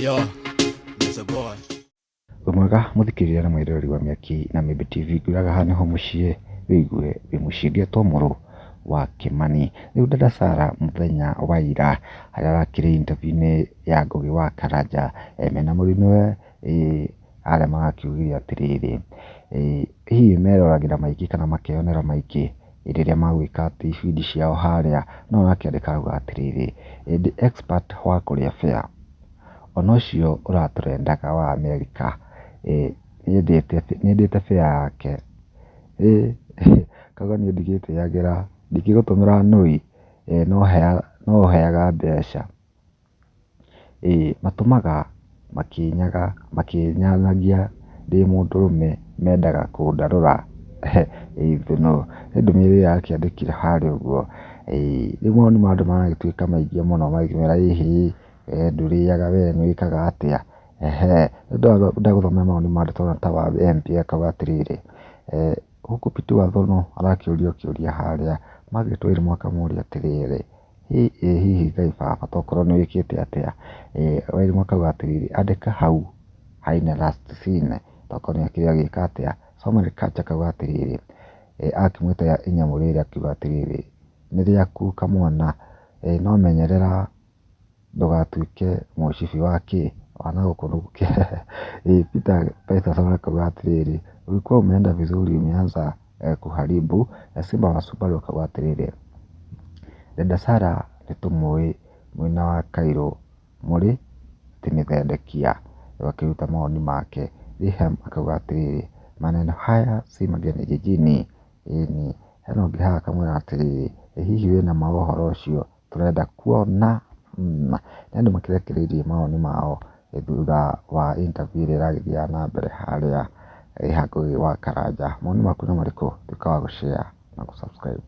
Yo, Mr. Boy. Wĩ mwega mũthikĩrĩria na mwĩroreri wa Mĩaki na Mĩmbi TV, ngwĩraga haha nĩho mũciĩ wĩigue wĩ mũciĩ ngetwo mũrũ wa Kĩmani. Rĩu dada Sarah mũthenya wa ira harĩa arakĩrĩ interview-inĩ ya Ngũgĩ wa Karanja mena mũrinawe arĩa marakiugire atĩrĩrĩ, hihi meroragĩra maingĩ kana makeyonera maingĩ rĩrĩa magwĩka atĩ ibindi ciao harĩa, no arakĩandĩka arauga atĩrĩrĩ, ndĩ expert wa kũrĩa fare, ona ũcio ũratũrendaga wa Amerika, nĩndĩte fare yake, akauga niĩ ndigĩtĩagĩra, ndingĩgũtũmĩra nũi, no ũheaga mbeca. Matũmaga makĩnyanagia ndĩ mũndũrũme mendaga kũndarũra ithũnũ. Nĩ ndũmĩrĩri arakĩandĩkire harĩa ũguo. Rĩu mawoni ma andũ maragĩtuĩka maingĩ mũno magĩkĩmwĩra ĩhĩ, we ndũrĩaga we nĩ wĩkaga atĩa. Ndagũthomera mawoni ma andũ ta wa MP akauga atĩrĩrĩ, gũkũ Peter Wathũnũ arakĩũrio kĩũria harĩa, Margaret Wairimu akamũria atĩrĩrĩ, ĩ hihi Ngai baba tokorwo nĩ wĩkĩte atĩa? Wairimu akauga atĩrĩrĩ, andĩka hau haina last seen tokorwo nĩ akĩrĩ agĩka atĩa. Samuel Kacha akauga atĩrĩrĩ, akĩmwĩta inyamũ rĩrĩ akiuga atĩrĩrĩ, nĩ rĩaku kamwana, no menyerera ndũgatuĩke mũcibi wa kĩ, wa nagũkũ. Peter Peterson akauga atĩrĩrĩ, ulikuwa umeenda vizuri umeanza kuharibu. Simba wa Subaru akauga atĩrĩrĩ, dada Sarah nĩtũmũĩ mwena wa Cairo mũrĩ timĩthendekia. Rĩu akĩruta mawoni make. Reham akauga atĩrĩrĩ, maneno haya si mageni jijini. Ĩni, hena ũngĩ haha akamwĩra atĩrĩrĩ, ĩ hihi wĩna ma ũhoro ũcio tũrenda kuona? Nĩ andũ makĩrekereirie mawoni mao thutha wa interview ĩrĩa ĩragĩthiaga na mbere harĩa ĩ hakuhĩ wa Karanja. Mawoni maku nĩ marĩkũ? Tuĩka wa gũ share na gũ subscribe.